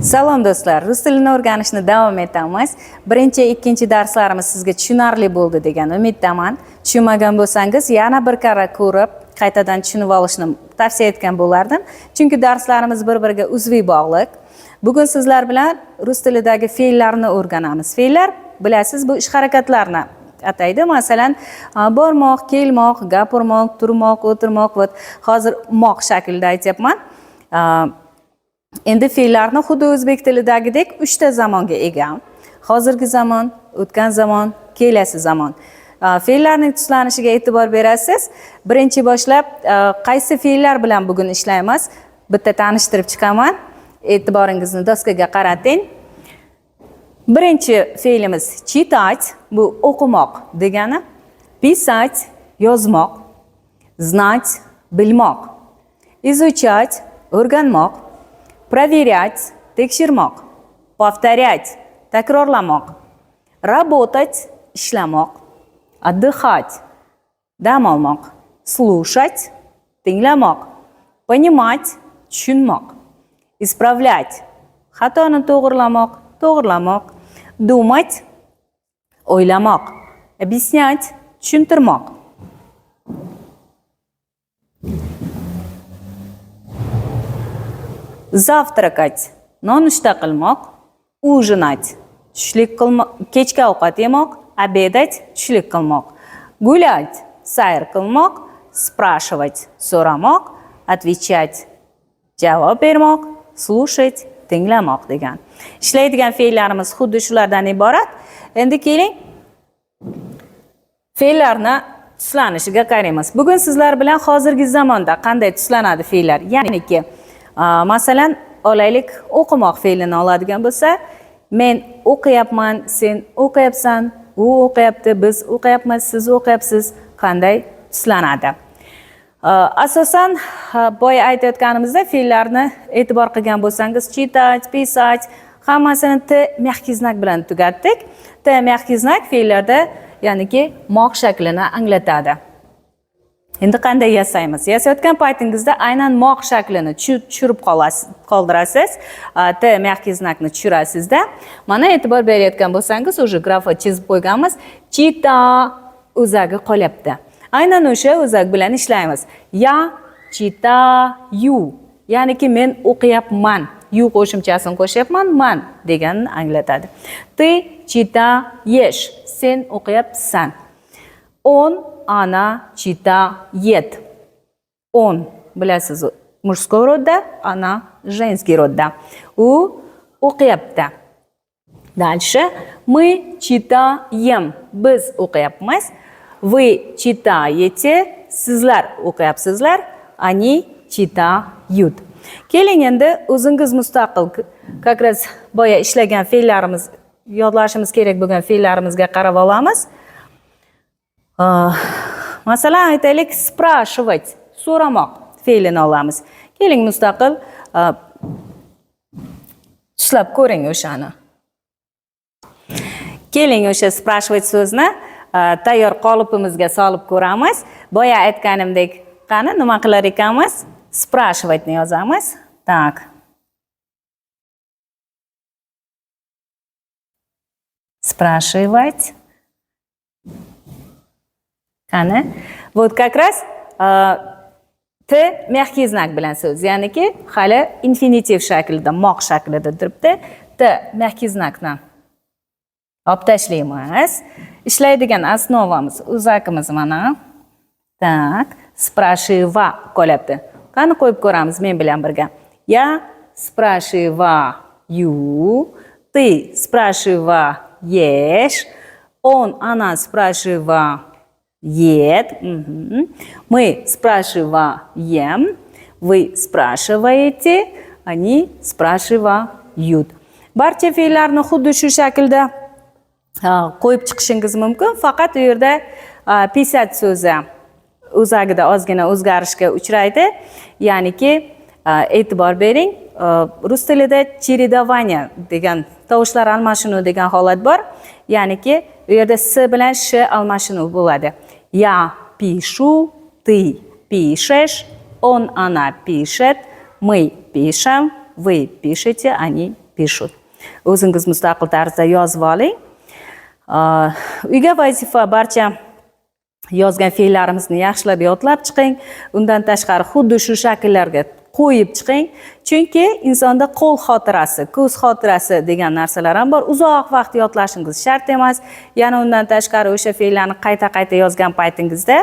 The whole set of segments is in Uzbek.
Salom do'stlar, rus tilini o'rganishni davom etamiz. Birinchi, ikkinchi darslarimiz sizga tushunarli bo'ldi degan umiddaman. Tushunmagan bo'lsangiz, yana bir karra ko'rib, qaytadan tushunib olishni tavsiya etgan bo'lardim. Chunki darslarimiz bir-biriga uzviy bog'liq. Bugun sizlar bilan rus tilidagi fe'llarni o'rganamiz. Fe'llar, bilasiz, bu ish harakatlarni ataydi. Masalan, bormoq, kelmoq, gapirmoq, turmoq, o'tirmoq va hozir moq shaklida aytyapman. Endi fe'llarni xuddi o'zbek tilidagidek uchta zamonga ega. Hozirgi zamon, o'tgan zamon, kelasi zamon. Fe'llarning tuslanishiga e'tibor berasiz. Birinchi boshlab qaysi fe'llar bilan bugun ishlaymiz? Bitta tanishtirib chiqaman. E'tiboringizni doskaga qarating. Birinchi fe'limiz читать, bu o'qimoq degani, писать yozmoq, знать bilmoq, изучать o'rganmoq, проверять tekshirmoq, повторять takrorlamoq, работать ishlamoq, отдыхать dam olmoq, слушать tinglamoq, понимать tushunmoq, исправлять xatoni to'g'irlamoq, to'g'irlamoq, думать o'ylamoq, объяснять tushuntirmoq. Завтракать nonushta qilmoq, ужинать tushlik qilmoq, kechki ovqat yemoq, обедать tushlik qilmoq, гулять sayr qilmoq, спрашивать so'ramoq, отвечать javob bermoq, слушать tinglamoq degan. Ishlaydigan fe'llarimiz xuddi shulardan iborat. Endi keling, fe'llarni tuslanishiga qaraymiz. Bugun sizlar bilan hozirgi zamonda qanday tuslanadi fe'llar? Ya'niki, masalan, olaylik, o'qimoq fe'lini oladigan bo'lsa, men o'qiyapman, sen o'qiyapsan, u o'qiyapti, biz o'qiyapmiz, siz o'qiyapsiz, qanday tuslanadi? Asosan boya aytayotganimizda fe'llarni e'tibor qilgan bo'lsangiz, читать, писать hammasini т мягкий знак bilan tugatdik. Т мягкий знак fe'llarda, ya'niki moq shaklini anglatadi. Endi qanday yasaymiz? Yasayotgan paytingizda aynan moq shaklini tushirib qoldirasiz. Т мягкий знак ni tushirasizda. Mana e'tibor berayotgan bo'lsangiz, уже grafa chizib qo'yganmiz. Чита o'zagi qolyapti. Aynan o'sha o'zak bilan ishlaymiz. Я читаю. Ya'niki men o'qiyapman. Ю qo'shimchasini qo'shyapman, man deganini anglatadi. Ты читаешь. Sen o'qiyapsan. Он, она читает. Он, bilasiz, мужской род da, она женский род da. U o'qiyapti. Дальше мы читаем. Biz o'qiyapmiz. Вы читаете. Sizlar o'qiyapsizlar. Они читают. Keling, endi o'zingiz mustaqil как раз boya ishlagan fe'llarimiz, yodlashimiz kerak bo'lgan fe'llarimizga qarab olamiz. Masalan, aytaylik, спрашивать, so'ramoq fe'lini olamiz. Keling, mustaqil tuslab ko'ring o'shani. Keling, o'sha спрашивать so'zni tayyor qolipimizga solib ko'ramiz. Boya aytganimdek, qani, nima qilar ekanmiz? Спрашивать ni yozamiz. Так. Спрашивать. Qani? Вот как раз Т мягкий знак bilan so'z, ya'niki hali infinitiv shaklida, moq shaklida turibdi. Т мягкий знак ni olib tashlaymiz. Ishlaydigan основа miz, o'zakimiz mana. Так, спрашива qolyapti. Qani, qo'yib ko'ramiz men bilan birga. Я спрашиваю, ты спрашиваешь, он, она спрашивает, мы спрашиваем, вы спрашиваете, они спрашивают. Barcha fe'llarni xuddi shu shaklda qo'yib chiqishingiz mumkin, faqat u yerda писать so'zi o'zagida ozgina o'zgarishga uchraydi. Ya'niki, e'tibor bering, rus tilida чередование degan, tovushlar almashinuvi degan holat bor. Ya'niki u yerda s bilan sh almashinuvi bo'ladi. Я пишу, ты пишешь, он, она пишет, мы пишем, Вы пишете, они пишут. O'zingiz mustaqil tarzda yozib oling. Uyga vazifa: barcha yozgan fe'llarimizni yaxshilab yodlab chiqing. Undan tashqari, xuddi shu shakllarga qo'yib chiqing, chunki insonda qo'l xotirasi, ko'z xotirasi degan narsalar ham bor. Uzoq vaqt yodlashingiz shart emas. Yana undan tashqari, o'sha fe'llarni qayta qayta yozgan paytingizda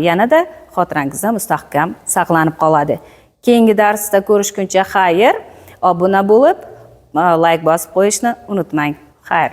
yanada xotirangizda mustahkam saqlanib qoladi. Keyingi darsda ko'rishguncha xayr. Obuna bo'lib, layk bosib qo'yishni unutmang. Xayr.